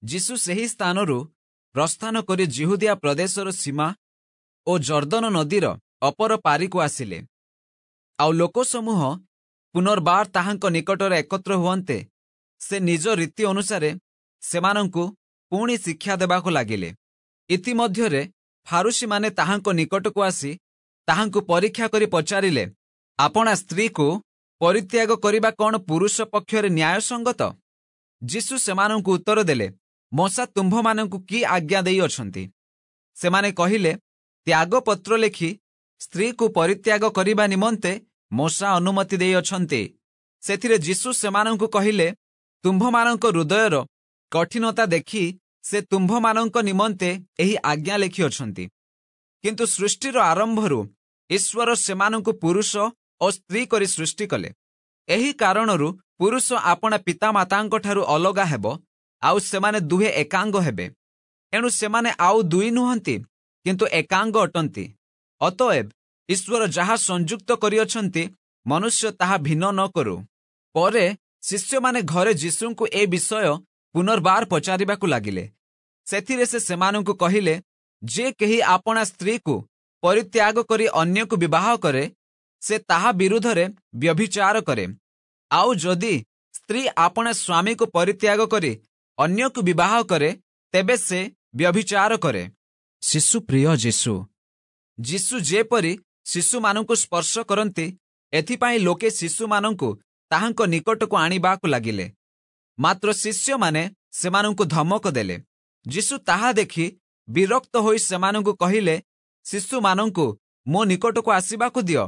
ଯୀଶୁ ସେହି ସ୍ଥାନରୁ ପ୍ରସ୍ଥାନ କରି ଯିହୁଦିଆ ପ୍ରଦେଶର ସୀମା ଓ ଯର୍ଦ୍ଦନ ନଦୀର ଅପର ପାରିକୁ ଆସିଲେ। ଆଉ ଲୋକସମୂହ ପୁନର୍ବାର ତାହାଙ୍କ ନିକଟରେ ଏକତ୍ର ହୁଅନ୍ତେ ସେ ନିଜ ରୀତି ଅନୁସାରେ ସେମାନଙ୍କୁ ପୁଣି ଶିକ୍ଷା ଦେବାକୁ ଲାଗିଲେ। ଇତିମଧ୍ୟରେ ଫାରୁଶୀମାନେ ତାହାଙ୍କ ନିକଟକୁ ଆସି ତାହାଙ୍କୁ ପରୀକ୍ଷା କରି ପଚାରିଲେ, ଆପଣା ସ୍ତ୍ରୀକୁ ପରିତ୍ୟାଗ କରିବା କ'ଣ ପୁରୁଷ ପକ୍ଷରେ ନ୍ୟାୟସଙ୍ଗତ? ଯୀଶୁ ସେମାନଙ୍କୁ ଉତ୍ତର ଦେଲେ, ମୋଶା ତୁମ୍ଭମାନଙ୍କୁ କି ଆଜ୍ଞା ଦେଇଅଛନ୍ତି? ସେମାନେ କହିଲେ, ତ୍ୟାଗପତ୍ର ଲେଖି ସ୍ତ୍ରୀକୁ ପରିତ୍ୟାଗ କରିବା ନିମନ୍ତେ ମୋଶା ଅନୁମତି ଦେଇଅଛନ୍ତି। ସେଥିରେ ଯୀଶୁ ସେମାନଙ୍କୁ କହିଲେ, ତୁମ୍ଭମାନଙ୍କ ହୃଦୟର କଠିନତା ଦେଖି ସେ ତୁମ୍ଭମାନଙ୍କ ନିମନ୍ତେ ଏହି ଆଜ୍ଞା ଲେଖିଅଛନ୍ତି। କିନ୍ତୁ ସୃଷ୍ଟିର ଆରମ୍ଭରୁ ଈଶ୍ୱର ସେମାନଙ୍କୁ ପୁରୁଷ ଓ ସ୍ତ୍ରୀ କରି ସୃଷ୍ଟି କଲେ। ଏହି କାରଣରୁ ପୁରୁଷ ଆପଣା ପିତାମାତାଙ୍କଠାରୁ ଅଲଗା ହେବ, ଆଉ ସେମାନେ ଦୁହେଁ ଏକାଙ୍ଗ ହେବେ। ଏଣୁ ସେମାନେ ଆଉ ଦୁଇ ନୁହନ୍ତି, କିନ୍ତୁ ଏକାଙ୍ଗ ଅଟନ୍ତି। ଅତଏବ ଈଶ୍ୱର ଯାହା ସଂଯୁକ୍ତ କରିଅଛନ୍ତି, ମନୁଷ୍ୟ ତାହା ଭିନ୍ନ ନ କରୁ। ପରେ ଶିଷ୍ୟମାନେ ଘରେ ଯୀଶୁଙ୍କୁ ଏ ବିଷୟ ପୁନର୍ବାର ପଚାରିବାକୁ ଲାଗିଲେ। ସେଥିରେ ସେ ସେମାନଙ୍କୁ କହିଲେ, ଯେ କେହି ଆପଣା ସ୍ତ୍ରୀକୁ ପରିତ୍ୟାଗ କରି ଅନ୍ୟକୁ ବିବାହ କରେ, ସେ ତାହା ବିରୁଦ୍ଧରେ ବ୍ୟଭିଚାର କରେ। ଆଉ ଯଦି ସ୍ତ୍ରୀ ଆପଣା ସ୍ୱାମୀକୁ ପରିତ୍ୟାଗ କରି ଅନ୍ୟକୁ ବିବାହ କରେ, ତେବେ ସେ ବ୍ୟଭିଚାର କରେ। ଶିଶୁ ପ୍ରିୟ ଯୀଶୁ। ଯୀଶୁ ଯେପରି ଶିଶୁମାନଙ୍କୁ ସ୍ପର୍ଶ କରନ୍ତି, ଏଥିପାଇଁ ଲୋକେ ଶିଶୁମାନଙ୍କୁ ତାହାଙ୍କ ନିକଟକୁ ଆଣିବାକୁ ଲାଗିଲେ। ମାତ୍ର ଶିଷ୍ୟମାନେ ସେମାନଙ୍କୁ ଧମକ ଦେଲେ। ଯୀଶୁ ତାହା ଦେଖି ବିରକ୍ତ ହୋଇ ସେମାନଙ୍କୁ କହିଲେ, ଶିଶୁମାନଙ୍କୁ ମୋ ନିକଟକୁ ଆସିବାକୁ ଦିଅ,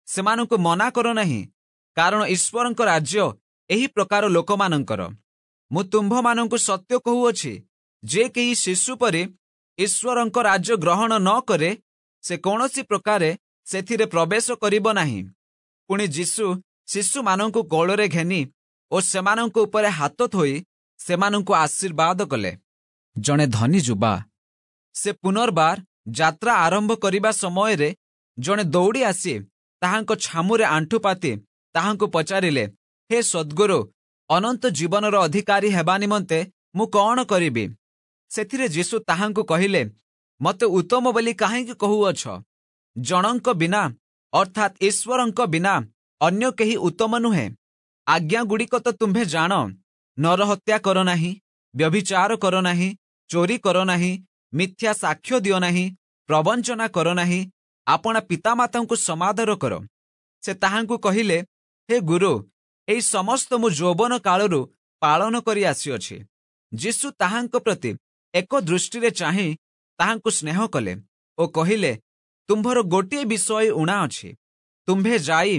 ସେମାନଙ୍କୁ ମନା କର ନାହିଁ, କାରଣ ଈଶ୍ୱରଙ୍କ ରାଜ୍ୟ ଏହି ପ୍ରକାର ଲୋକମାନଙ୍କର। ମୁଁ ତୁମ୍ଭମାନଙ୍କୁ ସତ୍ୟ କହୁଅଛି, ଯେ କେହି ଶିଶୁ ପରି ଈଶ୍ୱରଙ୍କ ରାଜ୍ୟ ଗ୍ରହଣ ନ କରେ, ସେ କୌଣସି ପ୍ରକାରେ ସେଥିରେ ପ୍ରବେଶ କରିବ ନାହିଁ। ପୁଣି ଯୀଶୁ ଶିଶୁମାନଙ୍କୁ କୋଳରେ ଘେନି ଓ ସେମାନଙ୍କ ଉପରେ ହାତ ଥୋଇ ସେମାନଙ୍କୁ ଆଶୀର୍ବାଦ କଲେ। ଜଣେ ଧନୀ ଯୁବା। ସେ ପୁନର୍ବାର ଯାତ୍ରା ଆରମ୍ଭ କରିବା ସମୟରେ ଜଣେ ଦୌଡ଼ି ଆସି ତାହାଙ୍କ ଛାମୁରେ ଆଣ୍ଠୁ ପାତି ତାହାଙ୍କୁ ପଚାରିଲେ, ହେ ସଦ୍ଗୁରୁ, ଅନନ୍ତ ଜୀବନର ଅଧିକାରୀ ହେବା ନିମନ୍ତେ ମୁଁ କ'ଣ କରିବି? ସେଥିରେ ଯୀଶୁ ତାହାଙ୍କୁ କହିଲେ, ମୋତେ ଉତ୍ତମ ବୋଲି କାହିଁକି କହୁଅଛ? ଜଣଙ୍କ ବିନା, ଅର୍ଥାତ୍ ଈଶ୍ୱରଙ୍କ ବିନା ଅନ୍ୟ କେହି ଉତ୍ତମ ନୁହେଁ। ଆଜ୍ଞାଗୁଡ଼ିକ ତ ତୁମ୍ଭେ ଜାଣ, ନରହତ୍ୟା କର ନାହିଁ, ବ୍ୟଭିଚାର କର ନାହିଁ, ଚୋରି କର ନାହିଁ, ମିଥ୍ୟା ସାକ୍ଷ୍ୟ ଦିଅ ନାହିଁ, ପ୍ରବଞ୍ଚନା କର ନାହିଁ, ଆପଣା ପିତାମାତାଙ୍କୁ ସମାଦର କର। ସେ ତାହାଙ୍କୁ କହିଲେ, ହେ ଗୁରୁ, ଏହି ସମସ୍ତ ମୁଁ ଯୌବନ କାଳରୁ ପାଳନ କରି ଆସିଅଛି। ଯୀଶୁ ତାହାଙ୍କ ପ୍ରତି ଏକ ଦୃଷ୍ଟିରେ ଚାହିଁ ତାହାଙ୍କୁ ସ୍ନେହ କଲେ ଓ କହିଲେ, ତୁମ୍ଭର ଗୋଟିଏ ବିଷୟ ଊଣା ଅଛି। ତୁମ୍ଭେ ଯାଇ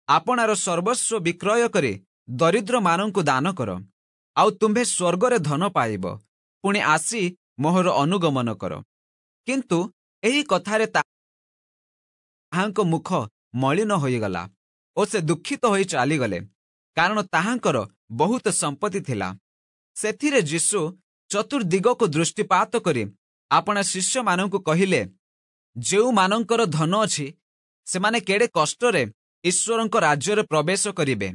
ଆପଣାର ସର୍ବସ୍ୱ ବିକ୍ରୟ କରି ଦରିଦ୍ରମାନଙ୍କୁ ଦାନ କର, ଆଉ ତୁମ୍ଭେ ସ୍ୱର୍ଗରେ ଧନ ପାଇବ। ପୁଣି ଆସି ମୋହର ଅନୁଗମନ କର। କିନ୍ତୁ ଏହି କଥାରେ ତାହାଙ୍କ ମୁଖ ମଳିନ ହୋଇଗଲା ଓ ସେ ଦୁଃଖିତ ହୋଇ ଚାଲିଗଲେ, କାରଣ ତାହାଙ୍କର ବହୁତ ସମ୍ପତ୍ତି ଥିଲା। ସେଥିରେ ଯୀଶୁ ଚତୁର୍ଦିଗକୁ ଦୃଷ୍ଟିପାତ କରି ଆପଣା ଶିଷ୍ୟମାନଙ୍କୁ କହିଲେ, ଯେଉଁମାନଙ୍କର ଧନ ଅଛି ସେମାନେ କେଡ଼େ କଷ୍ଟରେ ଈଶ୍ୱରଙ୍କ ରାଜ୍ୟରେ ପ୍ରବେଶ କରିବେ।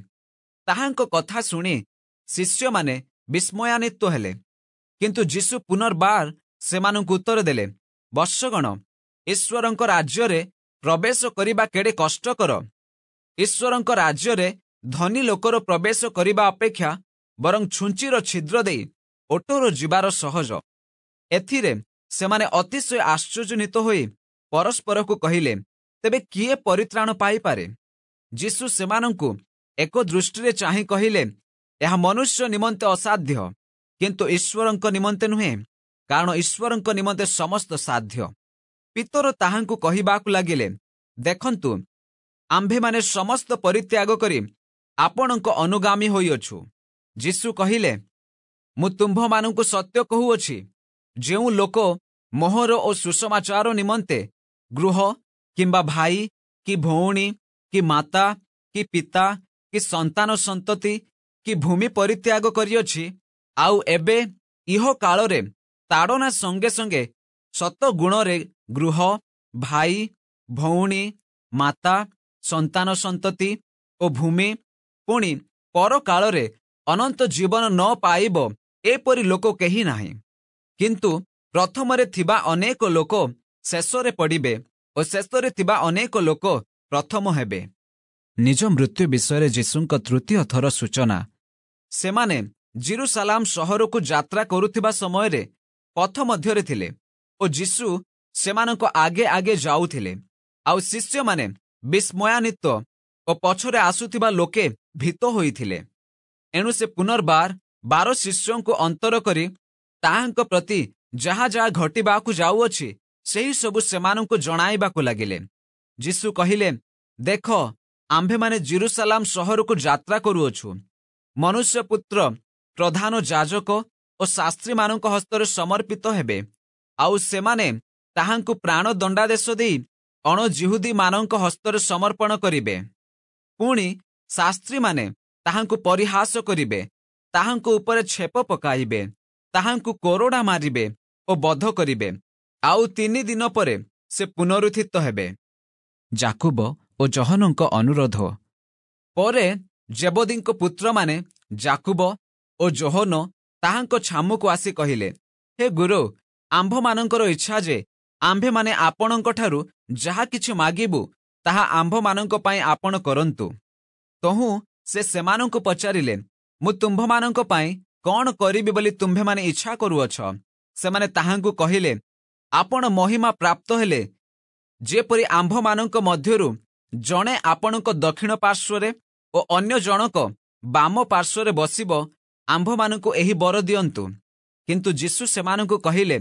ତାହାଙ୍କ କଥା ଶୁଣି ଶିଷ୍ୟମାନେ ବିସ୍ମୟାନ୍ୱିତ ହେଲେ। କିନ୍ତୁ ଯୀଶୁ ପୁନର୍ବାର ସେମାନଙ୍କୁ ଉତ୍ତର ଦେଲେ, ବତ୍ସଗଣ, ଈଶ୍ୱରଙ୍କ ରାଜ୍ୟରେ ପ୍ରବେଶ କରିବା କେଡ଼େ କଷ୍ଟକର। ଈଶ୍ୱରଙ୍କ ରାଜ୍ୟରେ ଧନୀ ଲୋକର ପ୍ରବେଶ କରିବା ଅପେକ୍ଷା ବରଂ ଛୁଞ୍ଚିର ଛିଦ୍ର ଦେଇ ଓଟର ଯିବାର ସହଜ। ଏଥିରେ ସେମାନେ ଅତିଶୟ ଆଶ୍ଚର୍ଯ୍ୟାନ୍ୱିତ ହୋଇ ପରସ୍ପରକୁ କହିଲେ, ତେବେ କିଏ ପରିତ୍ରାଣ ପାଇପାରେ? ଯୀଶୁ ସେମାନଙ୍କୁ ଏକ ଦୃଷ୍ଟିରେ ଚାହିଁ କହିଲେ, ଏହା ମନୁଷ୍ୟ ନିମନ୍ତେ ଅସାଧ୍ୟ, କିନ୍ତୁ ଈଶ୍ୱରଙ୍କ ନିମନ୍ତେ ନୁହେଁ, କାରଣ ଈଶ୍ୱରଙ୍କ ନିମନ୍ତେ ସମସ୍ତ ସାଧ୍ୟ। ପିତର ତାହାଙ୍କୁ କହିବାକୁ ଲାଗିଲେ, ଦେଖନ୍ତୁ, ଆମ୍ଭେମାନେ ସମସ୍ତ ପରିତ୍ୟାଗ କରି ଆପଣଙ୍କ ଅନୁଗାମୀ ହୋଇଅଛୁ। ଯୀଶୁ କହିଲେ, ମୁଁ ତୁମ୍ଭମାନଙ୍କୁ ସତ୍ୟ କହୁଅଛି, ଯେଉଁ ଲୋକ ମୋହର ଓ ସୁସମାଚାର ନିମନ୍ତେ ଗୃହ କିମ୍ବା ଭାଇ କି ଭଉଣୀ କି ମାତା କି ପିତା କି ସନ୍ତାନ ସନ୍ତତି କି ଭୂମି ପରିତ୍ୟାଗ କରିଅଛି, ଆଉ ଏବେ ଇହ କାଳରେ ତାଡ଼ନା ସଙ୍ଗେ ସଙ୍ଗେ ଶତ ଗୁଣରେ ଗୃହ, ଭାଇ, ଭଉଣୀ, ମାତା, ସନ୍ତାନ ସନ୍ତତି ଓ ଭୂମି, ପୁଣି ପରକାଳରେ ଅନନ୍ତ ଜୀବନ ନ ପାଇବ, ଏପରି ଲୋକ କେହି ନାହିଁ। କିନ୍ତୁ ପ୍ରଥମରେ ଥିବା ଅନେକ ଲୋକ ଶେଷରେ ପଡ଼ିବେ ଓ ଶେଷରେ ଥିବା ଅନେକ ଲୋକ ପ୍ରଥମ ହେବେ। ନିଜ ମୃତ୍ୟୁ ବିଷୟରେ ଯୀଶୁଙ୍କ ତୃତୀୟ ଥର ସୂଚନା। ସେମାନେ ଜିରୁସାଲାମ ସହରକୁ ଯାତ୍ରା କରୁଥିବା ସମୟରେ ପଥ ମଧ୍ୟରେ ଥିଲେ ଓ ଯୀଶୁ ସେମାନଙ୍କ ଆଗେ ଆଗେ ଯାଉଥିଲେ। ଆଉ ଶିଷ୍ୟମାନେ ବିସ୍ମୟାନ୍ୱିତ ଓ ପଛରେ ଆସୁଥିବା ଲୋକେ ଭୀତ ହୋଇଥିଲେ। ଏଣୁ ସେ ପୁନର୍ବାର 12 ଶିଷ୍ୟଙ୍କୁ ଅନ୍ତର କରି ତାହାଙ୍କ ପ୍ରତି ଯାହା ଯାହା ଘଟିବାକୁ ଯାଉଅଛି ସେହି ସବୁ ସେମାନଙ୍କୁ ଜଣାଇବାକୁ ଲାଗିଲେ। ଯୀଶୁ କହିଲେ, ଦେଖ, ଆମ୍ଭେମାନେ ଜିରୁସାଲାମ ସହରକୁ ଯାତ୍ରା କରୁଅଛୁ। ମନୁଷ୍ୟପୁତ୍ର ପ୍ରଧାନ ଯାଜକ ଓ ଶାସ୍ତ୍ରୀମାନଙ୍କ ହସ୍ତରେ ସମର୍ପିତ ହେବେ, ଆଉ ସେମାନେ ତାହାଙ୍କୁ ପ୍ରାଣ ଦଣ୍ଡାଦେଶ ଦେଇ ଅଣଜିହୁଦୀମାନଙ୍କ ହସ୍ତରେ ସମର୍ପଣ କରିବେ। ପୁଣି ଶାସ୍ତ୍ରୀମାନେ ତାହାଙ୍କୁ ପରିହାସ କରିବେ, ତାହାଙ୍କ ଉପରେ ଛେପ ପକାଇବେ, ତାହାଙ୍କୁ କୋରଡ଼ା ମାରିବେ ଓ ବଧ କରିବେ। ଆଉ 3 ଦିନ ପରେ ସେ ପୁନରୁତ୍ଥିତ ହେବେ। ଯାକୁବ ଓ ଯୋହନଙ୍କ ଅନୁରୋଧ। ପରେ ଜେବଦୀଙ୍କ ପୁତ୍ରମାନେ ଯାକୁବ ଓ ଯୋହନ ତାହାଙ୍କ ଛାମୁକୁ ଆସି କହିଲେ, ହେ ଗୁରୁ, ଆମ୍ଭମାନଙ୍କର ଇଚ୍ଛା ଯେ ଆମ୍ଭେମାନେ ଆପଣଙ୍କଠାରୁ ଯାହା କିଛି ମାଗିବୁ ତାହା ଆମ୍ଭମାନଙ୍କ ପାଇଁ ଆପଣ କରନ୍ତୁ। ତହୁଁ ସେ ସେମାନଙ୍କୁ ପଚାରିଲେ, ମୁଁ ତୁମ୍ଭମାନଙ୍କ ପାଇଁ କ'ଣ କରିବି ବୋଲି ତୁମ୍ଭେମାନେ ଇଚ୍ଛା କରୁଅଛ? ସେମାନେ ତାହାଙ୍କୁ କହିଲେ, ଆପଣ ମହିମା ପ୍ରାପ୍ତ ହେଲେ ଯେପରି ଆମ୍ଭମାନଙ୍କ ମଧ୍ୟରୁ ଜଣେ ଆପଣଙ୍କ ଦକ୍ଷିଣ ପାର୍ଶ୍ୱରେ ଓ ଅନ୍ୟ ଜଣକ ବାମ ପାର୍ଶ୍ୱରେ ବସିବ, ଆମ୍ଭମାନଙ୍କୁ ଏହି ବର ଦିଅନ୍ତୁ। କିନ୍ତୁ ଯୀଶୁ ସେମାନଙ୍କୁ କହିଲେ,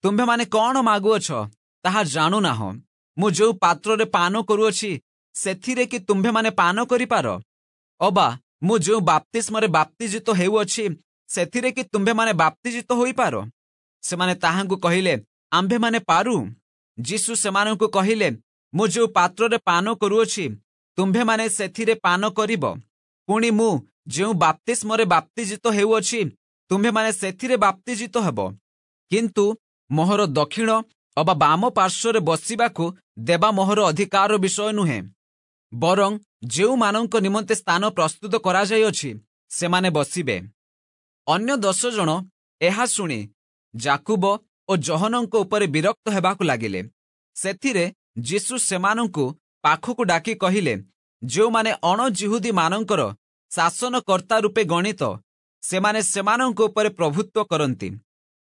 ତୁମ୍ଭେମାନେ କ'ଣ ମାଗୁଅଛ ତାହା ଜାଣୁନାହଁ। ମୁଁ ଯେଉଁ ପାତ୍ରରେ ପାନ କରୁଅଛି ସେଥିରେ କି ତୁମ୍ଭେମାନେ ପାନ କରିପାର? ଅବା ମୁଁ ଯେଉଁ ବାପ୍ତିସ୍ମରେ ବାପ୍ତିଜିତ ହେଉଅଛି ସେଥିରେ କି ତୁମ୍ଭେମାନେ ବାପ୍ତିଜିତ ହୋଇପାର? ସେମାନେ ତାହାଙ୍କୁ କହିଲେ, ଆମ୍ଭେମାନେ ପାରୁ। ଯୀଶୁ ସେମାନଙ୍କୁ କହିଲେ, ମୁଁ ଯେଉଁ ପାତ୍ରରେ ପାନ କରୁଅଛି ତୁମ୍ଭେମାନେ ସେଥିରେ ପାନ କରିବ, ପୁଣି ମୁଁ ଯେଉଁ ବାପ୍ତିସ୍ମରେ ବାପ୍ତିଜିତ ହେଉଅଛି ତୁମ୍ଭେମାନେ ସେଥିରେ ବାପ୍ତିଜିତ ହେବ। କିନ୍ତୁ ମୋହର ଦକ୍ଷିଣ ଅବା ବାମ ପାର୍ଶ୍ୱରେ ବସିବାକୁ ଦେବା ମୋହର ଅଧିକାର ବିଷୟ ନୁହେଁ, ବରଂ ଯେଉଁମାନଙ୍କ ନିମନ୍ତେ ସ୍ଥାନ ପ୍ରସ୍ତୁତ କରାଯାଇଅଛି ସେମାନେ ବସିବେ। ଅନ୍ୟ 10 ଜଣ ଏହା ଶୁଣି ଯାକୁବ ଓ ଯୋହନଙ୍କ ଉପରେ ବିରକ୍ତ ହେବାକୁ ଲାଗିଲେ। ସେଥିରେ ଯୀଶୁ ସେମାନଙ୍କୁ ପାଖକୁ ଡାକି କହିଲେ, ଯେଉଁମାନେ ଅଣଜିହୁଦୀମାନଙ୍କର ଶାସନକର୍ତ୍ତା ରୂପେ ଗଣିତ ସେମାନେ ସେମାନଙ୍କ ଉପରେ ପ୍ରଭୁତ୍ୱ କରନ୍ତି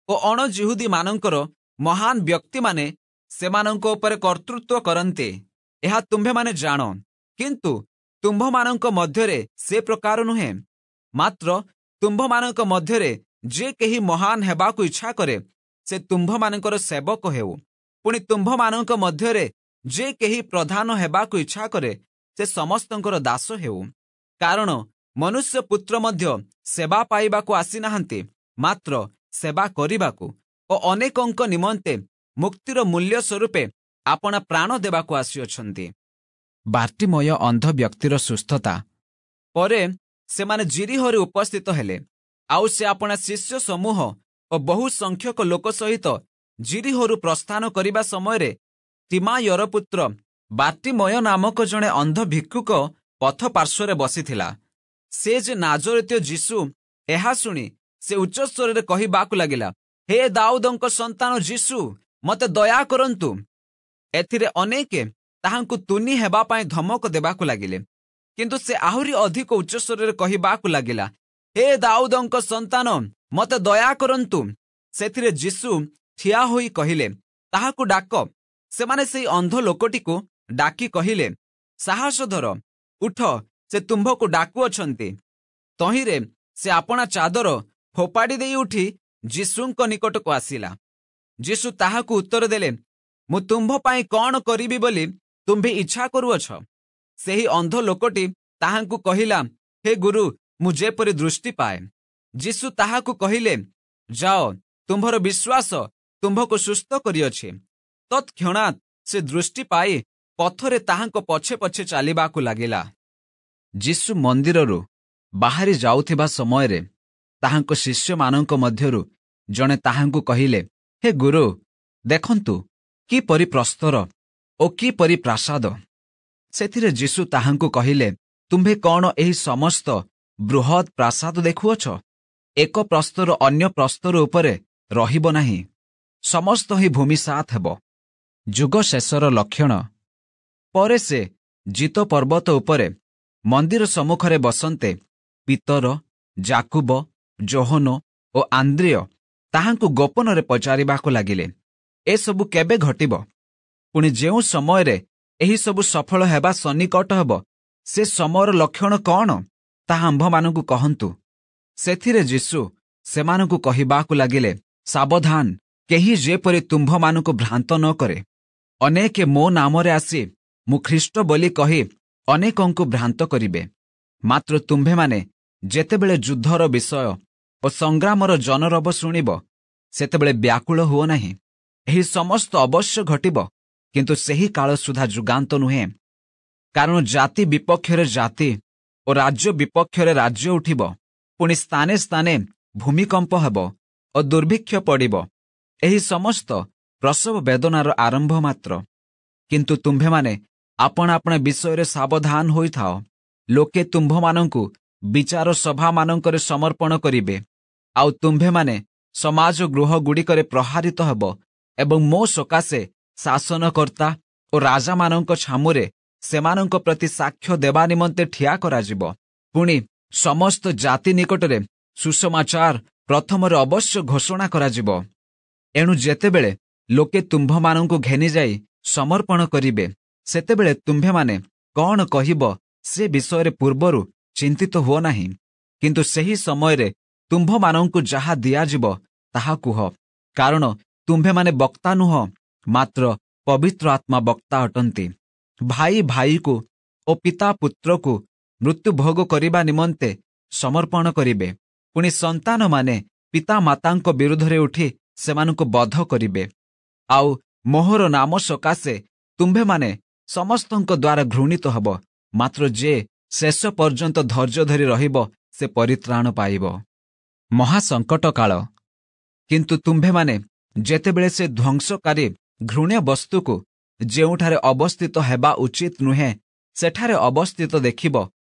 ଓ ଅଣଜିହୁଦୀମାନଙ୍କର ମହାନ ବ୍ୟକ୍ତିମାନେ ସେମାନଙ୍କ ଉପରେ କର୍ତ୍ତୃତ୍ୱ କରନ୍ତି। ଏହା ତୁମ୍ଭେମାନେ ଜାଣ। କିନ୍ତୁ ତୁମ୍ଭମାନଙ୍କ ମଧ୍ୟରେ ସେ ପ୍ରକାର ନୁହେଁ। ମାତ୍ର ତୁମ୍ଭମାନଙ୍କ ମଧ୍ୟରେ ଯେ କେହି ମହାନ ହେବାକୁ ଇଚ୍ଛା କରେ ସେ ତୁମ୍ଭମାନଙ୍କର ସେବକ ହେଉ। ପୁଣି ତୁମ୍ଭମାନଙ୍କ ମଧ୍ୟରେ ଯେ କେହି ପ୍ରଧାନ ହେବାକୁ ଇଚ୍ଛା କରେ ସେ ସମସ୍ତଙ୍କର ଦାସ ହେଉ। କାରଣ ମନୁଷ୍ୟ ପୁତ୍ର ମଧ୍ୟ ସେବା ପାଇବାକୁ ଆସିନାହାନ୍ତି, ମାତ୍ର ସେବା କରିବାକୁ ଓ ଅନେକଙ୍କ ନିମନ୍ତେ ମୁକ୍ତିର ମୂଲ୍ୟ ସ୍ୱରୂପେ ଆପଣା ପ୍ରାଣ ଦେବାକୁ ଆସିଅଛନ୍ତି। ବାର୍ଟିମୟ ଅନ୍ଧ ବ୍ୟକ୍ତିର ସୁସ୍ଥତା। ପରେ ସେମାନେ ଜିରିହରେ ଉପସ୍ଥିତ ହେଲେ। ଆଉ ସେ ଆପଣା ଶିଷ୍ୟ ସମୂହ ଓ ବହୁ ସଂଖ୍ୟକ ଲୋକ ସହିତ ଜିରିହରୁ ପ୍ରସ୍ଥାନ କରିବା ସମୟରେ ତିମାୟର ପୁତ୍ର ବାର୍ଟିମୟ ନାମକ ଜଣେ ଅନ୍ଧ ଭିକ୍ଷୁକ ପଥ ପାର୍ଶ୍ୱରେ ବସିଥିଲା। ସେ ଯେ ନାଜରିତୀୟ ଯୀଶୁ ଏହା ଶୁଣି ସେ ଉଚ୍ଚସ୍ୱରରେ କହିବାକୁ ଲାଗିଲା, ହେ ଦାଉଦଙ୍କ ସନ୍ତାନ ଯୀଶୁ, ମୋତେ ଦୟା କରନ୍ତୁ। ଏଥିରେ ଅନେକେ ତାହାଙ୍କୁ ତୁନି ହେବା ପାଇଁ ଧମକ ଦେବାକୁ ଲାଗିଲେ। କିନ୍ତୁ ସେ ଆହୁରି ଅଧିକ ଉଚ୍ଚସ୍ୱରରେ କହିବାକୁ ଲାଗିଲା, ହେ ଦାଉଦଙ୍କ ସନ୍ତାନ, ମୋତେ ଦୟା କରନ୍ତୁ। ସେଥିରେ ଯୀଶୁ ଠିଆ ହୋଇ କହିଲେ, ତାହାକୁ ଡାକ। ସେମାନେ ସେହି ଅନ୍ଧ ଲୋକଟିକୁ ଡାକି କହିଲେ, ସାହସ ଧର, ଉଠ, ସେ ତୁମ୍ଭକୁ ଡାକୁଅଛନ୍ତି। ତହିଁରେ ସେ ଆପଣା ଚାଦର ଫୋପାଡ଼ି ଦେଇ ଉଠି ଯୀଶୁଙ୍କ ନିକଟକୁ ଆସିଲା। ଯୀଶୁ ତାହାକୁ ଉତ୍ତର ଦେଲେ, ମୁଁ ତୁମ୍ଭ ପାଇଁ କ'ଣ କରିବି ବୋଲି ତୁମ୍ଭେ ଇଚ୍ଛା କରୁଅଛ? ସେହି ଅନ୍ଧ ଲୋକଟି ତାହାଙ୍କୁ କହିଲା, ହେ ଗୁରୁ, ମୁଁ ଯେପରି ଦୃଷ୍ଟି ପାଏ। ଯୀଶୁ ତାହାକୁ କହିଲେ, ଯାଅ, ତୁମ୍ଭର ବିଶ୍ୱାସ ତୁମ୍ଭକୁ ସୁସ୍ଥ କରିଅଛି। ତତ୍କ୍ଷଣାତ୍ ସେ ଦୃଷ୍ଟି ପାଇ ପଥରେ ତାହାଙ୍କ ପଛେ ପଛେ ଚାଲିବାକୁ ଲାଗିଲା। ଯୀଶୁ ମନ୍ଦିରରୁ ବାହାରି ଯାଉଥିବା ସମୟରେ ତାହାଙ୍କ ଶିଷ୍ୟମାନଙ୍କ ମଧ୍ୟରୁ ଜଣେ ତାହାଙ୍କୁ କହିଲେ, ହେ ଗୁରୁ, ଦେଖନ୍ତୁ କିପରି ପ୍ରସ୍ତର ଓ କିପରି ପ୍ରାସାଦ। ସେଥିରେ ଯୀଶୁ ତାହାଙ୍କୁ କହିଲେ, ତୁମ୍ଭେ କ'ଣ ଏହି ସମସ୍ତ ବୃହତ୍ ପ୍ରାସାଦ ଦେଖୁଅଛ? ଏକ ପ୍ରସ୍ତର ଅନ୍ୟ ପ୍ରସ୍ତର ଉପରେ ରହିବ ନାହିଁ, ସମସ୍ତ ହିଁ ଭୂମିସାତ ହେବ। ଯୁଗ ଶେଷର ଲକ୍ଷଣ। ପରେ ସେ ଜିତ ପର୍ବତ ଉପରେ ମନ୍ଦିର ସମ୍ମୁଖରେ ବସନ୍ତେ ପିତର, ଜାକୁବ, ଯୋହନ ଓ ଆନ୍ଦ୍ରିୟ ତାହାଙ୍କୁ ଗୋପନରେ ପଚାରିବାକୁ ଲାଗିଲେ, ଏସବୁ କେବେ ଘଟିବ? ପୁଣି ଯେଉଁ ସମୟରେ ଏହିସବୁ ସଫଳ ହେବା ସନ୍ନିକଟ ହେବ, ସେ ସମୟର ଲକ୍ଷଣ କ'ଣ, ତାହା ଆମ୍ଭମାନଙ୍କୁ କହନ୍ତୁ। ସେଥିରେ ଯୀଶୁ ସେମାନଙ୍କୁ କହିବାକୁ ଲାଗିଲେ, ସାବଧାନ, କେହି ଯେପରି ତୁମ୍ଭମାନଙ୍କୁ ଭ୍ରାନ୍ତ ନ କରେ। ଅନେକେ ମୋ ନାମରେ ଆସି ମୁଁ ଖ୍ରୀଷ୍ଟ ବୋଲି କହି ଅନେକଙ୍କୁ ଭ୍ରାନ୍ତ କରିବେ। ମାତ୍ର ତୁମ୍ଭେମାନେ ଯେତେବେଳେ ଯୁଦ୍ଧର ବିଷୟ ଓ ସଂଗ୍ରାମର ଜନରବ ଶୁଣିବ, ସେତେବେଳେ ବ୍ୟାକୁଳ ହୁଅ ନାହିଁ। ଏହି ସମସ୍ତ ଅବଶ୍ୟ ଘଟିବ, କିନ୍ତୁ ସେହି କାଳ ସୁଦ୍ଧା ଯୁଗାନ୍ତ ନୁହେଁ। କାରଣ ଜାତି ବିପକ୍ଷରେ ଜାତି ଓ ରାଜ୍ୟ ବିପକ୍ଷରେ ରାଜ୍ୟ ଉଠିବ, ପୁଣି ସ୍ଥାନେ ସ୍ଥାନେ ଭୂମିକମ୍ପ ହେବ ଓ ଦୁର୍ଭିକ୍ଷ ପଡ଼ିବ। ଏହି ସମସ୍ତ ପ୍ରସବ ବେଦନାର ଆରମ୍ଭ ମାତ୍ର। କିନ୍ତୁ ତୁମ୍ଭେମାନେ ଆପଣା ଆପଣା ବିଷୟରେ ସାବଧାନ ହୋଇଥାଅ। ଲୋକେ ତୁମ୍ଭମାନଙ୍କୁ ବିଚାର ସଭାମାନଙ୍କରେ ସମର୍ପଣ କରିବେ, ଆଉ ତୁମ୍ଭେମାନେ ସମାଜ ଗୃହଗୁଡ଼ିକରେ ପ୍ରହାରିତ ହେବ ଏବଂ ମୋ ସକାଶେ ଶାସନକର୍ତ୍ତା ଓ ରାଜାମାନଙ୍କ ଛାମୁରେ ସେମାନଙ୍କ ପ୍ରତି ସାକ୍ଷ୍ୟ ଦେବା ନିମନ୍ତେ ଠିଆ କରାଯିବ। ପୁଣି ସମସ୍ତ ଜାତି ନିକଟରେ ସୁସମାଚାର ପ୍ରଥମରେ ଅବଶ୍ୟ ଘୋଷଣା କରାଯିବ। ଏଣୁ ଯେତେବେଳେ ଲୋକେ ତୁମ୍ଭମାନଙ୍କୁ ଘେନିଯାଇ ସମର୍ପଣ କରିବେ, ସେତେବେଳେ ତୁମ୍ଭେମାନେ କ'ଣ କହିବ ସେ ବିଷୟରେ ପୂର୍ବରୁ ଚିନ୍ତିତ ହୁଅ ନାହିଁ, କିନ୍ତୁ ସେହି ସମୟରେ ତୁମ୍ଭମାନଙ୍କୁ ଯାହା ଦିଆଯିବ ତାହା କୁହ, କାରଣ ତୁମ୍ଭେମାନେ ବକ୍ତା ନୁହଁ, ମାତ୍ର ପବିତ୍ର ଆତ୍ମା ବକ୍ତା ଅଟନ୍ତି। ଭାଇ ଭାଇକୁ ଓ ପିତା ପୁତ୍ରକୁ ମୃତ୍ୟୁଭୋଗ କରିବା ନିମନ୍ତେ ସମର୍ପଣ କରିବେ। ପୁଣି ସନ୍ତାନମାନେ ପିତାମାତାଙ୍କ ବିରୁଦ୍ଧରେ ଉଠି ସେମାନଙ୍କୁ ବଧ କରିବେ। ଆଉ ମୋହର ନାମ ସକାଶେ ତୁମ୍ଭେମାନେ ସମସ୍ତଙ୍କ ଦ୍ୱାରା ଘୃଣିତ ହେବ, ମାତ୍ର ଯେ ଶେଷ ପର୍ଯ୍ୟନ୍ତ ଧୈର୍ଯ୍ୟ ଧରି ରହିବ ସେ ପରିତ୍ରାଣ ପାଇବ। ମହାସଙ୍କଟ କାଳ। କିନ୍ତୁ ତୁମ୍ଭେମାନେ ଯେତେବେଳେ ସେ ଧ୍ୱଂସକାରୀ ଘୃଣ୍ୟ ବସ୍ତୁକୁ ଯେଉଁଠାରେ ଅବସ୍ଥିତ ହେବା ଉଚିତ ନୁହେଁ ସେଠାରେ ଅବସ୍ଥିତ ଦେଖିବ,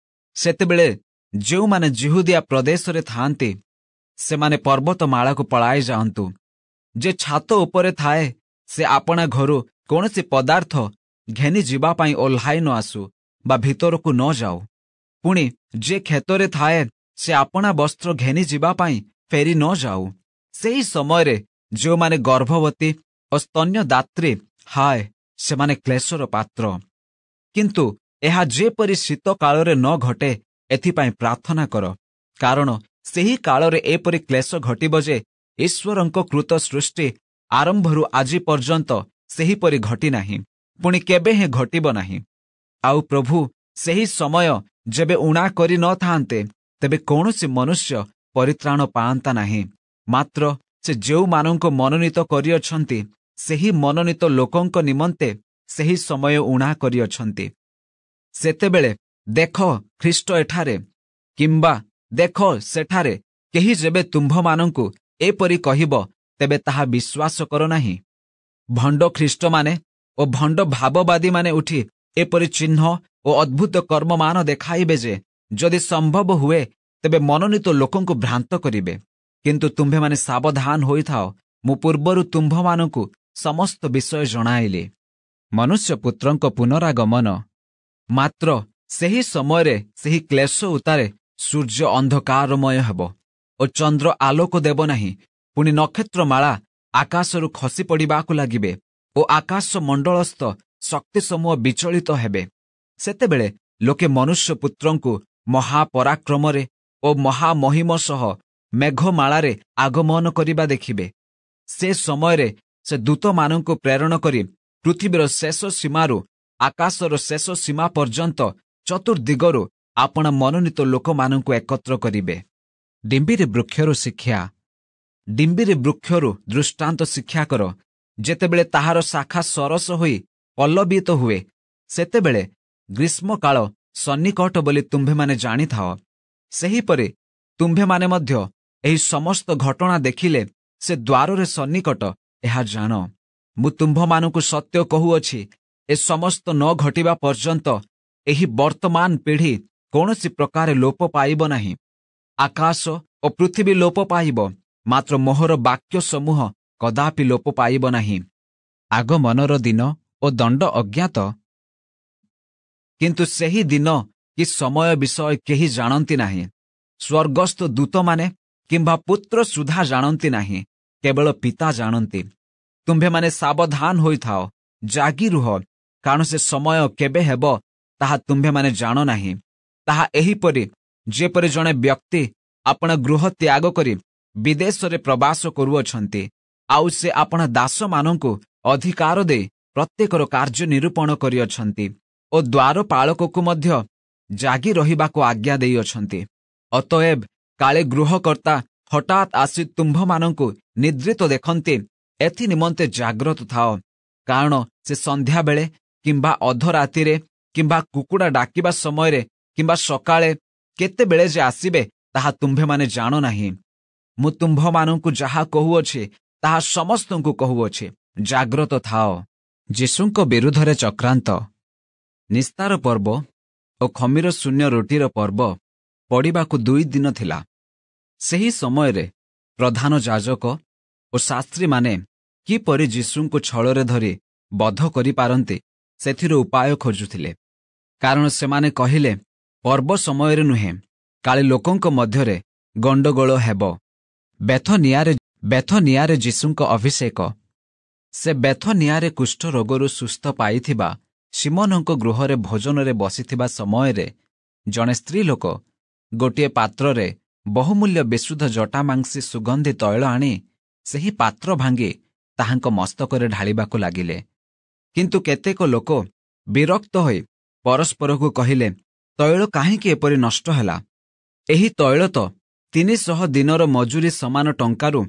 ସେତେବେଳେ ଯେଉଁମାନେ ଯିହୁଦିଆ ପ୍ରଦେଶରେ ଥାଆନ୍ତି ସେମାନେ ପର୍ବତମାଳାକୁ ପଳାଇ ଯାଆନ୍ତୁ। ଯେ ଛାତ ଉପରେ ଥାଏ ସେ ଆପଣା ଘରୁ କୌଣସି ପଦାର୍ଥ ଘେନି ଯିବା ପାଇଁ ଓହ୍ଲାଇ ନ ଆସୁ ବା ଭିତରକୁ ନ ଯାଉ। ପୁଣି ଯେ କ୍ଷେତରେ ଥାଏ ସେ ଆପଣା ବସ୍ତ୍ର ଘେନି ଯିବା ପାଇଁ ଫେରି ନ ଯାଉ। ସେହି ସମୟରେ ଯେଉଁମାନେ ଗର୍ଭବତୀ ଓ ସ୍ତନ୍ୟଦାତ୍ରୀ, ହାୟ, ସେମାନେ କ୍ଲେଶର ପାତ୍ର। କିନ୍ତୁ ଏହା ଯେପରି ଶୀତ କାଳରେ ନ ଘଟେ ଏଥିପାଇଁ ପ୍ରାର୍ଥନା କର, କାରଣ ସେହି କାଳରେ ଏପରି କ୍ଲେଶ ଘଟିବ ଯେ ଈଶ୍ୱରଙ୍କ କୃତ ସୃଷ୍ଟି ଆରମ୍ଭରୁ ଆଜି ପର୍ଯ୍ୟନ୍ତ ସେହିପରି ଘଟିନାହିଁ, ପୁଣି କେବେ ହେଁ ଘଟିବ ନାହିଁ। ଆଉ ପ୍ରଭୁ ସେହି ସମୟ ଯେବେ ଊଣା କରି ନ ଥାନ୍ତେ, ତେବେ କୌଣସି ମନୁଷ୍ୟ ପରିତ୍ରାଣ ପାଆନ୍ତା ନାହିଁ। ମାତ୍ର ସେ ଯେଉଁମାନଙ୍କୁ ମନୋନୀତ କରିଅଛନ୍ତି ସେହି ମନୋନୀତ ଲୋକଙ୍କ ନିମନ୍ତେ ସେହି ସମୟ ଊଣା କରିଅଛନ୍ତି। ସେତେବେଳେ ଦେଖ ଖ୍ରୀଷ୍ଟ ଏଠାରେ କିମ୍ବା ଦେଖ ସେଠାରେ, କେହି ଯେବେ ତୁମ୍ଭମାନଙ୍କୁ ଏପରି କହିବ ତେବେ ତାହା ବିଶ୍ୱାସ କର ନାହିଁ। ଭଣ୍ଡ ଖ୍ରୀଷ୍ଟମାନେ ଓ ଭଣ୍ଡ ଭାବବାଦୀମାନେ ଉଠି ଏପରି ଚିହ୍ନ ଓ ଅଦ୍ଭୁତ କର୍ମମାନ ଦେଖାଇବେ ଯେ ଯଦି ସମ୍ଭବ ହୁଏ ତେବେ ମନୋନୀତ ଲୋକଙ୍କୁ ଭ୍ରାନ୍ତ କରିବେ। କିନ୍ତୁ ତୁମ୍ଭେମାନେ ସାବଧାନ ହୋଇଥାଅ, ମୁଁ ପୂର୍ବରୁ ତୁମ୍ଭମାନଙ୍କୁ ସମସ୍ତ ବିଷୟ ଜଣାଇଲି। ମନୁଷ୍ୟପୁତ୍ରଙ୍କ ପୁନରାଗମନ। ମାତ୍ର ସେହି ସମୟରେ ସେହି କ୍ଲେଶ ଉତ୍ତାରେ ସୂର୍ଯ୍ୟ ଅନ୍ଧକାରମୟ ହେବ ଓ ଚନ୍ଦ୍ର ଆଲୋକ ଦେବ ନାହିଁ। ପୁଣି ନକ୍ଷତ୍ରମାଳା ଆକାଶରୁ ଖସି ପଡ଼ିବାକୁ ଲାଗିବେ ଓ ଆକାଶ ମଣ୍ଡଳସ୍ଥ ଶକ୍ତିସମୂହ ବିଚଳିତ ହେବେ। ସେତେବେଳେ ଲୋକେ ମନୁଷ୍ୟପୁତ୍ରଙ୍କୁ ମହାପରାକ୍ରମରେ ଓ ମହାମହିମ ସହ ମେଘମାଳାରେ ଆଗମନ କରିବା ଦେଖିବେ। ସେ ସମୟରେ ସେ ଦୂତମାନଙ୍କୁ ପ୍ରେରଣ କରି ପୃଥିବୀର ଶେଷ ସୀମାରୁ ଆକାଶର ଶେଷ ସୀମା ପର୍ଯ୍ୟନ୍ତ ଚତୁର୍ଦିଗରୁ ଆପଣା ମନୋନୀତ ଲୋକମାନଙ୍କୁ ଏକତ୍ର କରିବେ। ଡିମ୍ବିରି ବୃକ୍ଷରୁ ଶିକ୍ଷା। ଡିମ୍ବିରି ବୃକ୍ଷରୁ ଦୃଷ୍ଟାନ୍ତ ଶିକ୍ଷା କର। ଯେତେବେଳେ ତାହାର ଶାଖା ସରସ ହୋଇ ପଲ୍ଲବିତ ହୁଏ, ସେତେବେଳେ ଗ୍ରୀଷ୍ମକାଳ ସନ୍ନିକଟ ବୋଲି ତୁମ୍ଭେମାନେ ଜାଣିଥାଅ। ସେହିପରି ତୁମ୍ଭେମାନେ ମଧ୍ୟ ଏହି ସମସ୍ତ ଘଟଣା ଦେଖିଲେ ସେ ଦ୍ୱାରରେ ସନ୍ନିକଟ, ଏହା ଜାଣ। ମୁଁ ତୁମ୍ଭମାନଙ୍କୁ ସତ୍ୟ କହୁଅଛି, ଏ ସମସ୍ତ ନ ଘଟିବା ପର୍ଯ୍ୟନ୍ତ ଏହି ବର୍ତ୍ତମାନ ପିଢ଼ି କୌଣସି ପ୍ରକାରେ ଲୋପ ପାଇବ ନାହିଁ। ଆକାଶ ଓ ପୃଥିବୀ ଲୋପ ପାଇବ, ମାତ୍ର ମୋହର ବାକ୍ୟ ସମୂହ କଦାପି ଲୋପ ପାଇବ ନାହିଁ। ଆଗମନର ଦିନ ଓ ଦଣ୍ଡ ଅଜ୍ଞାତ। କିନ୍ତୁ ସେହି ଦିନ କି ସମୟ ବିଷୟ କେହି ଜାଣନ୍ତି ନାହିଁ, ସ୍ୱର୍ଗସ୍ଥ ଦୂତମାନେ କିମ୍ବା ପୁତ୍ର ସୁଦ୍ଧା ଜାଣନ୍ତି ନାହିଁ, କେବଳ ପିତା ଜାଣନ୍ତି। ତୁମ୍ଭେମାନେ ସାବଧାନ ହୋଇଥାଅ, ଜାଗି ରୁହ, କାରଣ ସେ ସମୟ କେବେ ହେବ ତାହା ତୁମ୍ଭେମାନେ ଜାଣ ନାହିଁ। ତାହା ଏହିପରି ଯେପରି ଜଣେ ବ୍ୟକ୍ତି ଆପଣା ଗୃହ ତ୍ୟାଗ କରି ବିଦେଶରେ ପ୍ରବାସ କରୁଅଛନ୍ତି, ଆଉ ସେ ଆପଣା ଦାସମାନଙ୍କୁ ଅଧିକାର ଦେଇ ପ୍ରତ୍ୟେକର କାର୍ଯ୍ୟ ନିରୂପଣ କରିଅଛନ୍ତି ଓ ଦ୍ୱାରପାଳକକୁ ମଧ୍ୟ ଜାଗି ରହିବାକୁ ଆଜ୍ଞା ଦେଇଅଛନ୍ତି। ଅତଏବ କାଳେ ଗୃହକର୍ତ୍ତା ହଠାତ୍ ଆସି ତୁମ୍ଭମାନଙ୍କୁ ନିଦ୍ରିତ ଦେଖନ୍ତି, ଏଥି ନିମନ୍ତେ ଜାଗ୍ରତ ଥାଅ। କାରଣ ସେ ସନ୍ଧ୍ୟାବେଳେ କିମ୍ବା ଅଧରାତିରେ କିମ୍ବା କୁକୁଡ଼ା ଡାକିବା ସମୟରେ କିମ୍ବା ସକାଳେ କେତେବେଳେ ଯେ ଆସିବେ ତାହା ତୁମ୍ଭେମାନେ ଜାଣ ନାହିଁ। ମୁଁ ତୁମ୍ଭମାନଙ୍କୁ ଯାହା କହୁଅଛି ତାହା ସମସ୍ତଙ୍କୁ କହୁଅଛି, ଜାଗ୍ରତ ଥାଅ। ଯୀଶୁଙ୍କ ବିରୁଦ୍ଧରେ ଚକ୍ରାନ୍ତ। ନିସ୍ତାର ପର୍ବ ଓ ଖମୀର ଶୂନ୍ୟ ରୁଟିର ପର୍ବ ପଡ଼ିବାକୁ 2 ଦିନ ଥିଲା। ସେହି ସମୟରେ ପ୍ରଧାନ ଯାଜକ ଓ ଶାସ୍ତ୍ରୀମାନେ କିପରି ଯୀଶୁଙ୍କୁ ଛଳରେ ଧରି ବଧ କରିପାରନ୍ତି ସେଥିରୁ ଉପାୟ ଖୋଜୁଥିଲେ। କାରଣ ସେମାନେ କହିଲେ, ପର୍ବ ସମୟରେ ନୁହେଁ, କାଳେ ଲୋକଙ୍କ ମଧ୍ୟରେ ଗଣ୍ଡଗୋଳ ହେବ। ବେଥନିଆରେ ଯୀଶୁଙ୍କ ଅଭିଷେକ। ସେ ବେଥନିଆରେ କୁଷ୍ଠ ରୋଗରୁ ସୁସ୍ଥ ପାଇଥିବା ଶିମୋନଙ୍କ ଗୃହରେ ଭୋଜନରେ ବସିଥିବା ସମୟରେ ଜଣେ ସ୍ତ୍ରୀ ଲୋକ ଗୋଟିଏ ପାତ୍ରରେ ବହୁମୂଲ୍ୟ ବିଶୁଦ୍ଧ ଜଟାମାଂସୀ ସୁଗନ୍ଧି ତୈଳ ଆଣି ସେହି ପାତ୍ର ଭାଙ୍ଗି ତାହାଙ୍କ ମସ୍ତକରେ ଢାଳିବାକୁ ଲାଗିଲେ। କିନ୍ତୁ କେତେକ ଲୋକ ବିରକ୍ତ ହୋଇ ପରସ୍ପରକୁ କହିଲେ, ତୈଳ କାହିଁକି ଏପରି ନଷ୍ଟ ହେଲା? ଏହି ତୈଳ ତ 300 ଦିନର ମଜୁରୀ ସମାନ ଟଙ୍କାରୁ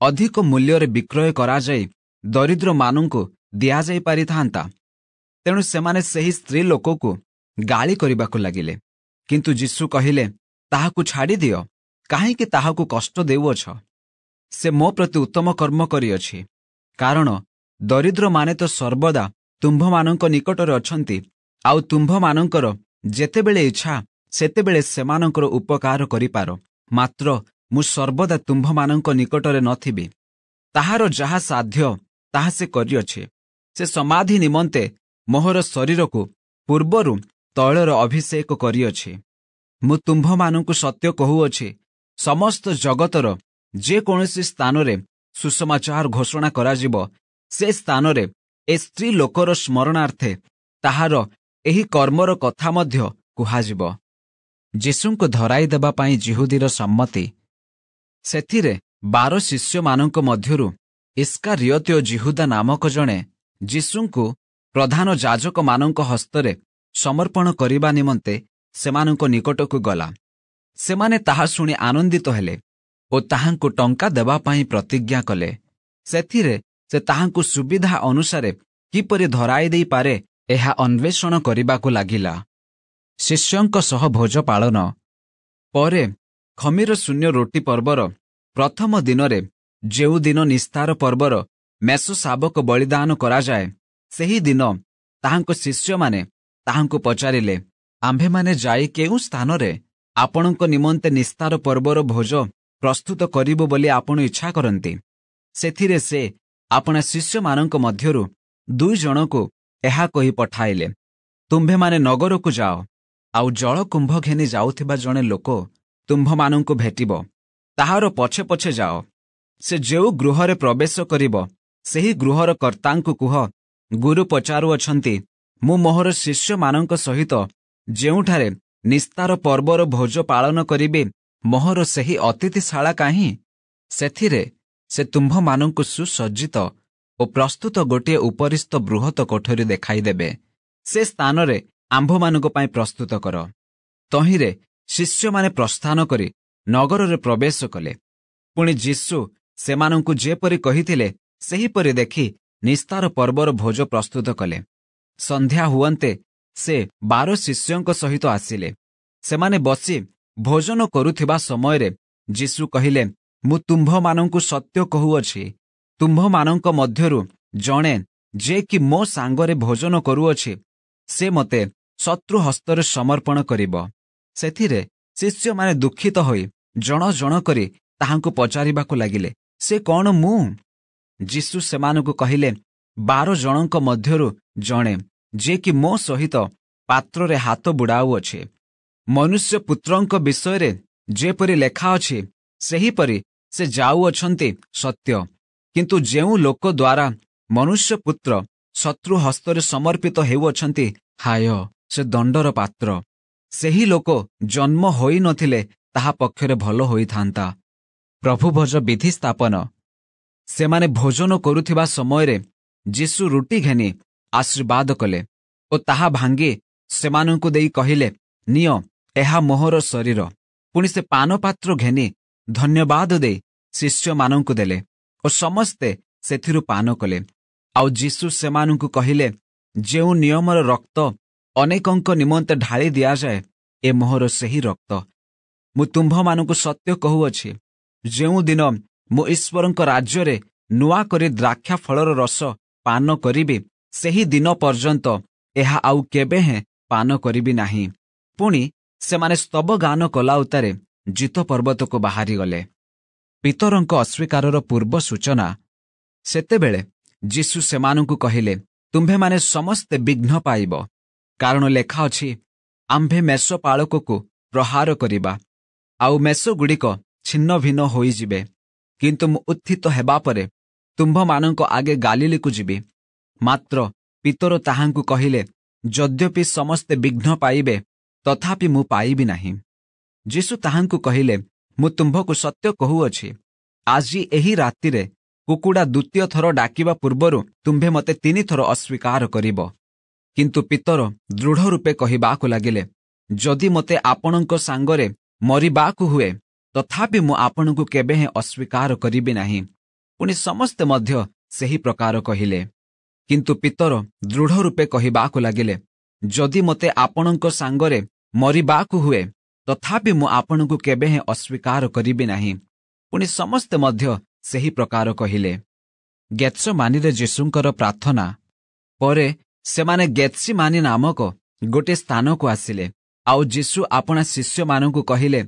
ଅଧିକ ମୂଲ୍ୟରେ ବିକ୍ରୟ କରାଯାଇ ଦରିଦ୍ରମାନଙ୍କୁ ଦିଆଯାଇ ପାରିଥାନ୍ତା। ତେଣୁ ସେମାନେ ସେହି ସ୍ତ୍ରୀ ଲୋକକୁ ଗାଳି କରିବାକୁ ଲାଗିଲେ। କିନ୍ତୁ ଯୀଶୁ କହିଲେ, ତାହାକୁ ଛାଡ଼ିଦିଅ, କାହିଁକି ତାହାକୁ କଷ୍ଟ ଦେଉଅଛ? ସେ ମୋ ପ୍ରତି ଉତ୍ତମ କର୍ମ କରିଅଛି। କାରଣ ଦରିଦ୍ରମାନେ ତ ସର୍ବଦା ତୁମ୍ଭମାନଙ୍କ ନିକଟରେ ଅଛନ୍ତି, ଆଉ ତୁମ୍ଭମାନଙ୍କର ଯେତେବେଳେ ଇଚ୍ଛା ସେତେବେଳେ ସେମାନଙ୍କର ଉପକାର କରିପାର, ମାତ୍ର ମୁଁ ସର୍ବଦା ତୁମ୍ଭମାନଙ୍କ ନିକଟରେ ନଥିବି। ତାହାର ଯାହା ସାଧ୍ୟ ତାହା ସେ କରିଅଛି। ସେ ସମାଧି ନିମନ୍ତେ ମୋହର ଶରୀରକୁ ପୂର୍ବରୁ ତୈଳର ଅଭିଷେକ କରିଅଛି। ମୁଁ ତୁମ୍ଭମାନଙ୍କୁ ସତ୍ୟ କହୁଅଛି, ସମସ୍ତ ଜଗତର ଯେକୌଣସି ସ୍ଥାନରେ ସୁସମାଚାର ଘୋଷଣା କରାଯିବ, ସେ ସ୍ଥାନରେ ଏ ସ୍ତ୍ରୀ ଲୋକର ସ୍ମରଣାର୍ଥେ ତାହାର ଏହି କର୍ମର କଥା ମଧ୍ୟ କୁହାଯିବ। ଯୀଶୁଙ୍କୁ ଧରାଇ ଦେବା ପାଇଁ ଯିହୁଦୀର ସମ୍ମତି। ସେଥିରେ 12 ଶିଷ୍ୟମାନଙ୍କ ମଧ୍ୟରୁ ଇସ୍କାରିୟତୀୟ ଯିହୁଦା ନାମକ ଜଣେ ଯୀଶୁଙ୍କୁ ପ୍ରଧାନ ଯାଜକମାନଙ୍କ ହସ୍ତରେ ସମର୍ପଣ କରିବା ନିମନ୍ତେ ସେମାନଙ୍କ ନିକଟକୁ ଗଲା। ସେମାନେ ତାହା ଶୁଣି ଆନନ୍ଦିତ ହେଲେ ଓ ତାହାଙ୍କୁ ଟଙ୍କା ଦେବା ପାଇଁ ପ୍ରତିଜ୍ଞା କଲେ। ସେଥିରେ ସେ ତାହାଙ୍କୁ ସୁବିଧା ଅନୁସାରେ କିପରି ଧରାଇ ଦେଇପାରେ ଏହା ଅନ୍ୱେଷଣ କରିବାକୁ ଲାଗିଲା। ଶିଷ୍ୟଙ୍କ ସହ ଭୋଜ ପାଳନ ପରେ ଖମୀର ଶୂନ୍ୟ ରୋଟି ପର୍ବର ପ୍ରଥମ ଦିନରେ, ଯେଉଁ ଦିନ ନିସ୍ତାର ପର୍ବର ମେଷ ଶାବକ ବଳିଦାନ କରାଯାଏ, ସେହି ଦିନ ତାହାଙ୍କ ଶିଷ୍ୟମାନେ ତାହାଙ୍କୁ ପଚାରିଲେ, ଆମ୍ଭେମାନେ ଯାଇ କେଉଁ ସ୍ଥାନରେ ଆପଣଙ୍କ ନିମନ୍ତେ ନିସ୍ତାର ପର୍ବର ଭୋଜ ପ୍ରସ୍ତୁତ କରିବୁ ବୋଲି ଆପଣ ଇଚ୍ଛା କରନ୍ତି? ସେଥିରେ ସେ ଆପଣା ଶିଷ୍ୟମାନଙ୍କ ମଧ୍ୟରୁ 2 ଜଣକୁ ଏହା କହି ପଠାଇଲେ, ତୁମ୍ଭେମାନେ ନଗରକୁ ଯାଅ, ଆଉ ଜଳକୁମ୍ଭ ଘେନି ଯାଉଥିବା ଜଣେ ଲୋକ ତୁମ୍ଭମାନଙ୍କୁ ଭେଟିବ, ତାହାର ପଛେ ପଛେ ଯାଅ। ସେ ଯେଉଁ ଗୃହରେ ପ୍ରବେଶ କରିବ ସେହି ଗୃହର କର୍ତ୍ତାଙ୍କୁ କୁହ, ଗୁରୁ ପଚାରୁଅଛନ୍ତି, ମୁଁ ମୋହର ଶିଷ୍ୟମାନଙ୍କ ସହିତ ଯେଉଁଠାରେ ନିସ୍ତାର ପର୍ବର ଭୋଜ ପାଳନ କରିବି, ମୋହର ସେହି ଅତିଥିଶାଳା କାହିଁ? ସେଥିରେ ସେ ତୁମ୍ଭମାନଙ୍କୁ ସୁସଜ୍ଜିତ ଓ ପ୍ରସ୍ତୁତ ଗୋଟିଏ ଉପରିସ୍ଥ ବୃହତ କୋଠରୀ ଦେଖାଇଦେବେ। ସେ ସ୍ଥାନରେ ଆମ୍ଭମାନଙ୍କ ପାଇଁ ପ୍ରସ୍ତୁତ କର। ତହିଁରେ ଶିଷ୍ୟମାନେ ପ୍ରସ୍ଥାନ କରି ନଗରରେ ପ୍ରବେଶ କଲେ। ପୁଣି ଯୀଶୁ ସେମାନଙ୍କୁ ଯେପରି କହିଥିଲେ ସେହିପରି ଦେଖି ନିସ୍ତାର ପର୍ବର ଭୋଜ ପ୍ରସ୍ତୁତ କଲେ। ସନ୍ଧ୍ୟା ହୁଅନ୍ତେ ସେ 12 ଶିଷ୍ୟଙ୍କ ସହିତ ଆସିଲେ। ସେମାନେ ବସି ଭୋଜନ କରୁଥିବା ସମୟରେ ଯୀଶୁ କହିଲେ, ମୁଁ ତୁମ୍ଭମାନଙ୍କୁ ସତ୍ୟ କହୁଅଛି, ତୁମ୍ଭମାନଙ୍କ ମଧ୍ୟରୁ ଜଣେ ଯେ କି ମୋ ସାଙ୍ଗରେ ଭୋଜନ କରୁଅଛି, ସେ ମୋତେ ଶତ୍ରୁ ହସ୍ତରେ ସମର୍ପଣ କରିବ। ସେଥିରେ ଶିଷ୍ୟମାନେ ଦୁଃଖିତ ହୋଇ ଜଣ ଜଣ କରି ତାହାଙ୍କୁ ପଚାରିବାକୁ ଲାଗିଲେ, ସେ କ'ଣ ମୁଁ? ଯୀଶୁ ସେମାନଙ୍କୁ କହିଲେ, 12 ଜଣଙ୍କ ମଧ୍ୟରୁ ଜଣେ, ଯିଏକି ମୋ ସହିତ ପାତ୍ରରେ ହାତ ବୁଡ଼ାଉଅଛି। ମନୁଷ୍ୟ ପୁତ୍ରଙ୍କ ବିଷୟରେ ଯେପରି ଲେଖା ଅଛି, ସେହିପରି ସେ ଯାଉଅଛନ୍ତି ସତ୍ୟ, କିନ୍ତୁ ଯେଉଁ ଲୋକ ଦ୍ୱାରା ମନୁଷ୍ୟ ପୁତ୍ର ଶତ୍ରୁ ହସ୍ତରେ ସମର୍ପିତ ହେଉଅଛନ୍ତି, ହାୟ, ସେ ଦଣ୍ଡର ପାତ୍ର। ସେହି ଲୋକ ଜନ୍ମ ହୋଇନଥିଲେ ତାହା ପକ୍ଷରେ ଭଲ ହୋଇଥାନ୍ତା। ପ୍ରଭୁଭୋଜ ବିଧି ସ୍ଥାପନ। ସେମାନେ ଭୋଜନ କରୁଥିବା ସମୟରେ ଯୀଶୁ ରୁଟି ଘେନି ଆଶୀର୍ବାଦ କଲେ ଓ ତାହା ଭାଙ୍ଗି ସେମାନଙ୍କୁ ଦେଇ କହିଲେ, ନିଅ, ଏହା ମୋହର ଶରୀର। ପୁଣି ସେ ପାନପାତ୍ର ଘେନି ଧନ୍ୟବାଦ ଦେଇ ଶିଷ୍ୟମାନଙ୍କୁ ଦେଲେ ଓ ସମସ୍ତେ ସେଥିରୁ ପାନ କଲେ। ଆଉ ଯୀଶୁ ସେମାନଙ୍କୁ କହିଲେ, ଯେଉଁ ନିୟମର ରକ୍ତ ଅନେକଙ୍କ ନିମନ୍ତେ ଢାଳି ଦିଆଯାଏ, ଏ ମୋହର ସେହି ରକ୍ତ। ମୁଁ ତୁମ୍ଭମାନଙ୍କୁ ସତ୍ୟ କହୁଅଛି, ଯେଉଁଦିନ ମୁଁ ଈଶ୍ୱରଙ୍କ ରାଜ୍ୟରେ ନୂଆ କରି ଦ୍ରାକ୍ଷା ଫଳର ରସ ପାନ କରିବି, ସେହି ଦିନ ପର୍ଯ୍ୟନ୍ତ ଏହା ଆଉ କେବେ ହେଁ ପାନ କରିବି ନାହିଁ। ପୁଣି ସେମାନେ ସ୍ତବ ଗାନ କଲା ଉତ୍ତାରେ ଜିତ ପର୍ବତକୁ ବାହାରିଗଲେ। ପିତରଙ୍କ ଅସ୍ୱୀକାରର ପୂର୍ବ ସୂଚନା। ସେତେବେଳେ ଯୀଶୁ ସେମାନଙ୍କୁ କହିଲେ, ତୁମ୍ଭେମାନେ ସମସ୍ତେ ବିଘ୍ନ ପାଇବ, କାରଣ ଲେଖା ଅଛି, ଆମ୍ଭେ ମେଷପାଳକକୁ ପ୍ରହାର କରିବା, ଆଉ ମେଷଗୁଡ଼ିକ ଛିନ୍ନ ଭିନ୍ନ ହୋଇଯିବେ। କିନ୍ତୁ ମୁଁ ଉତ୍ଥିତ ହେବା ପରେ ତୁମ୍ଭମାନଙ୍କ ଆଗେ ଗାଲିଲିକୁ ଯିବି। ମାତ୍ର ପିତର ତାହାଙ୍କୁ କହିଲେ, ଯଦ୍ୟପି ସମସ୍ତେ ବିଘ୍ନ ପାଇବେ, ତଥାପି ମୁଁ ପାଇବି ନାହିଁ। ଯୀଶୁ ତାହାଙ୍କୁ କହିଲେ, ମୁଁ ତୁମ୍ଭକୁ ସତ୍ୟ କହୁଅଛି, ଆଜି ଏହି ରାତିରେ କୁକୁଡ଼ା ଦ୍ୱିତୀୟ ଥର ଡାକିବା ପୂର୍ବରୁ ତୁମ୍ଭେ ମୋତେ 3 ଥର ଅସ୍ୱୀକାର କରିବ। କିନ୍ତୁ ପିତର ଦୃଢ଼ ରୂପେ କହିବାକୁ ଲାଗିଲେ, ଯଦି ମୋତେ ଆପଣଙ୍କ ସାଙ୍ଗରେ ମରିବାକୁ ହୁଏ, ତଥାପି ମୁଁ ଆପଣଙ୍କୁ କେବେ ହେଁ ଅସ୍ୱୀକାର କରିବି ନାହିଁ। ପୁଣି ସମସ୍ତେ ମଧ୍ୟ ସେହି ପ୍ରକାର କହିଲେ। କିନ୍ତୁ ପିତର ଦୃଢ଼ ରୂପେ କହିବାକୁ ଲାଗିଲେ, ଯଦି ମୋତେ ଆପଣଙ୍କ ସାଙ୍ଗରେ ମରିବାକୁ ହୁଏ, ତଥାପି ମୁଁ ଆପଣଙ୍କୁ କେବେ ହେଁ ଅସ୍ୱୀକାର କରିବି ନାହିଁ। ପୁଣି ସମସ୍ତେ ମଧ୍ୟ ସେହି ପ୍ରକାର କହିଲେ। ଗେତ୍ସମାନିରେ ଯୀଶୁଙ୍କର ପ୍ରାର୍ଥନା। ପରେ ସେମାନେ ଗେତ୍ସିମାନି ନାମକ ଗୋଟିଏ ସ୍ଥାନକୁ ଆସିଲେ। ଆଉ ଯୀଶୁ ଆପଣା ଶିଷ୍ୟମାନଙ୍କୁ କହିଲେ,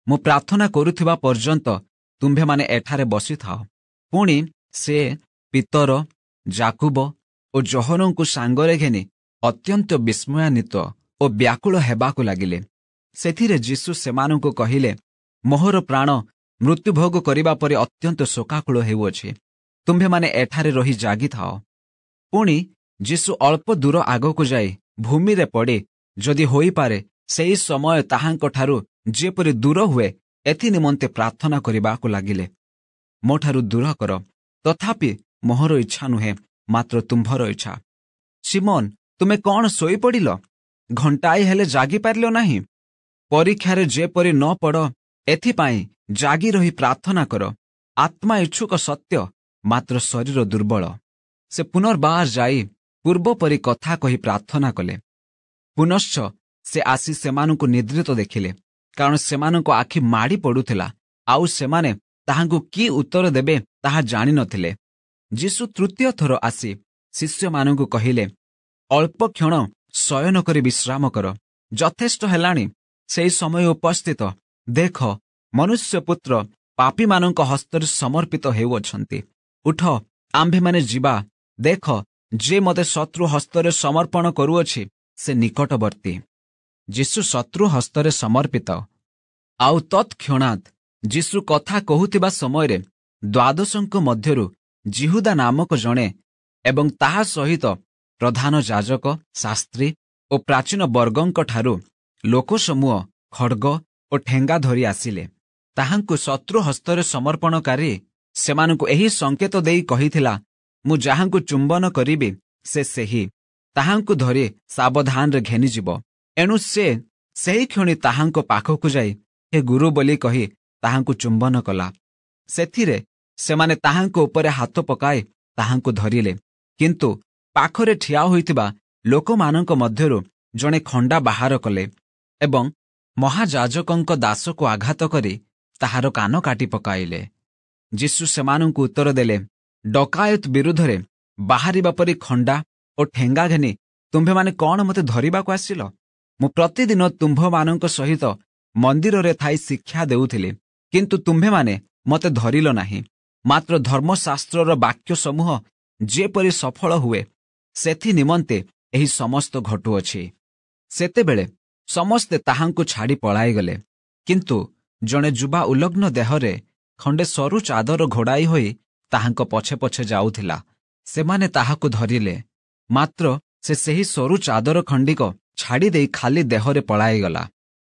ମୁଁ ପ୍ରାର୍ଥନା କରୁଥିବା ପର୍ଯ୍ୟନ୍ତ ତୁମ୍ଭେମାନେ ଏଠାରେ ବସିଥାଅ। ପୁଣି ସେ ପିତର, ଯାକୁବ ଓ ଯୋହନଙ୍କୁ ସାଙ୍ଗରେ ଘେନି ଅତ୍ୟନ୍ତ ବିସ୍ମୟାନ୍ୱିତ ଓ ବ୍ୟାକୁଳ ହେବାକୁ ଲାଗିଲେ। ସେଥିରେ ଯୀଶୁ ସେମାନଙ୍କୁ କହିଲେ, ମୋହର ପ୍ରାଣ ମୃତ୍ୟୁଭୋଗ କରିବା ପରେ ଅତ୍ୟନ୍ତ ଶୋକାକୁଳ ହେଉଅଛି, ତୁମ୍ଭେମାନେ ଏଠାରେ ରହି ଜାଗିଥାଅ। ପୁଣି ଯୀଶୁ ଅଳ୍ପ ଦୂର ଆଗକୁ ଯାଇ ଭୂମିରେ ପଡ଼ି ଯଦି ହୋଇପାରେ ସେହି ସମୟ ତାହାଙ୍କଠାରୁ ଯେପରି ଦୂର ହୁଏ ଏଥି ନିମନ୍ତେ ପ୍ରାର୍ଥନା କରିବାକୁ ଲାଗିଲେ। ମୋଠାରୁ ଦୂର କର, ତଥାପି ମୋହର ଇଚ୍ଛା ନୁହେଁ, ମାତ୍ର ତୁମ୍ଭର ଇଚ୍ଛା। ସିମୋନ, ତୁମେ କ'ଣ ଶୋଇପଡ଼ିଲ? ଘଣ୍ଟାଏ ହେଲେ ଜାଗିପାରିଲ ନାହିଁ? ପରୀକ୍ଷାରେ ଯେପରି ନ ପଡ଼ ଏଥିପାଇଁ ଜାଗି ରହି ପ୍ରାର୍ଥନା କର। ଆତ୍ମା ଇଚ୍ଛୁକ ସତ୍ୟ, ମାତ୍ର ଶରୀର ଦୁର୍ବଳ। ସେ ପୁନର୍ବାର ଯାଇ ପୂର୍ବପରି କଥା କହି ପ୍ରାର୍ଥନା କଲେ। ପୁନଶ୍ଚ ସେ ଆସି ସେମାନଙ୍କୁ ନିଦ୍ରିତ ଦେଖିଲେ, କାରଣ ସେମାନଙ୍କ ଆଖି ମାଡ଼ି ପଡ଼ୁଥିଲା, ଆଉ ସେମାନେ ତାହାଙ୍କୁ କି ଉତ୍ତର ଦେବେ ତାହା ଜାଣିନଥିଲେ। ଯୀଶୁ ତୃତୀୟ ଥର ଆସି ଶିଷ୍ୟମାନଙ୍କୁ କହିଲେ, ଅଳ୍ପ କ୍ଷଣ ଶୟନ କରି ବିଶ୍ରାମ କର, ଯଥେଷ୍ଟ ହେଲାଣି, ସେହି ସମୟ ଉପସ୍ଥିତ। ଦେଖ, ମନୁଷ୍ୟପୁତ୍ର ପାପୀମାନଙ୍କ ହସ୍ତରେ ସମର୍ପିତ ହେଉଅଛନ୍ତି। ଉଠ, ଆମ୍ଭେମାନେ ଯିବା। ଦେଖ, ଯେ ମୋତେ ଶତ୍ରୁ ହସ୍ତରେ ସମର୍ପଣ କରୁଅଛି ସେ ନିକଟବର୍ତ୍ତୀ। ଯୀଶୁ ଶତ୍ରୁ ହସ୍ତରେ ସମର୍ପିତ। ଆଉ ତତ୍କ୍ଷଣାତ୍ ଯୀଶୁ କଥା କହୁଥିବା ସମୟରେ ଦ୍ୱାଦଶଙ୍କ ମଧ୍ୟରୁ ଯିହୁଦା ନାମକ ଜଣେ ଏବଂ ତାହା ସହିତ ପ୍ରଧାନ ଯାଜକ, ଶାସ୍ତ୍ରୀ ଓ ପ୍ରାଚୀନ ବର୍ଗଙ୍କଠାରୁ ଲୋକସମୂହ ଖଡ଼ଗ ଓ ଠେଙ୍ଗା ଧରି ଆସିଲେ। ତାହାଙ୍କୁ ଶତ୍ରୁ ହସ୍ତରେ ସମର୍ପଣକାରୀ ସେମାନଙ୍କୁ ଏହି ସଂକେତ ଦେଇ କହିଥିଲା, ମୁଁ ଯାହାଙ୍କୁ ଚୁମ୍ବନ କରିବି ସେ ସେହି, ତାହାଙ୍କୁ ଧରି ସାବଧାନରେ ଘେନିଯିବ। ଏଣୁ ସେ ସେହି କ୍ଷଣି ତାହାଙ୍କ ପାଖକୁ ଯାଇ ହେ ଗୁରୁ ବୋଲି କହି ତାହାଙ୍କୁ ଚୁମ୍ବନ କଲା। ସେଥିରେ ସେମାନେ ତାହାଙ୍କ ଉପରେ ହାତ ପକାଇ ତାହାଙ୍କୁ ଧରିଲେ। କିନ୍ତୁ ପାଖରେ ଠିଆ ହୋଇଥିବା ଲୋକମାନଙ୍କ ମଧ୍ୟରୁ ଜଣେ ଖଣ୍ଡା ବାହାର କଲେ ଏବଂ ମହାଯାଜକଙ୍କ ଦାସକୁ ଆଘାତ କରି ତାହାର କାନ କାଟି ପକାଇଲେ। ଯୀଶୁ ସେମାନଙ୍କୁ ଉତ୍ତର ଦେଲେ, ଡକାୟତ ବିରୁଦ୍ଧରେ ବାହାରିବା ପରି ଖଣ୍ଡା ଓ ଠେଙ୍ଗା ଘେନି ତୁମ୍ଭେମାନେ କ'ଣ ମୋତେ ଧରିବାକୁ ଆସିଲ? ମୁଁ ପ୍ରତିଦିନ ତୁମ୍ଭମାନଙ୍କ ସହିତ ମନ୍ଦିରରେ ଥାଇ ଶିକ୍ଷା ଦେଉଥିଲି, କିନ୍ତୁ ତୁମ୍ଭେମାନେ ମୋତେ ଧରିଲ ନାହିଁ। ମାତ୍ର ଧର୍ମଶାସ୍ତ୍ରର ବାକ୍ୟ ସମୂହ ଯେପରି ସଫଳ ହୁଏ, ସେଥି ନିମନ୍ତେ ଏହି ସମସ୍ତ ଘଟୁଅଛି। ସେତେବେଳେ ସମସ୍ତେ ତାହାଙ୍କୁ ଛାଡ଼ି ପଳାଇଗଲେ। କିନ୍ତୁ ଜଣେ ଯୁବା ଉଲଗ୍ନ ଦେହରେ ଖଣ୍ଡେ ସରୁ ଚାଦର ଘୋଡ଼ାଇ ହୋଇ ତାହାଙ୍କ ପଛେ ପଛେ ଯାଉଥିଲା। ସେମାନେ ତାହାକୁ ଧରିଲେ, ମାତ୍ର ସେ ସେହି ସରୁ ଚାଦର ଖଣ୍ଡିକ ଛାଡ଼ିଦେଇ ଖାଲି ଦେହରେ ପଳାଇଗଲା।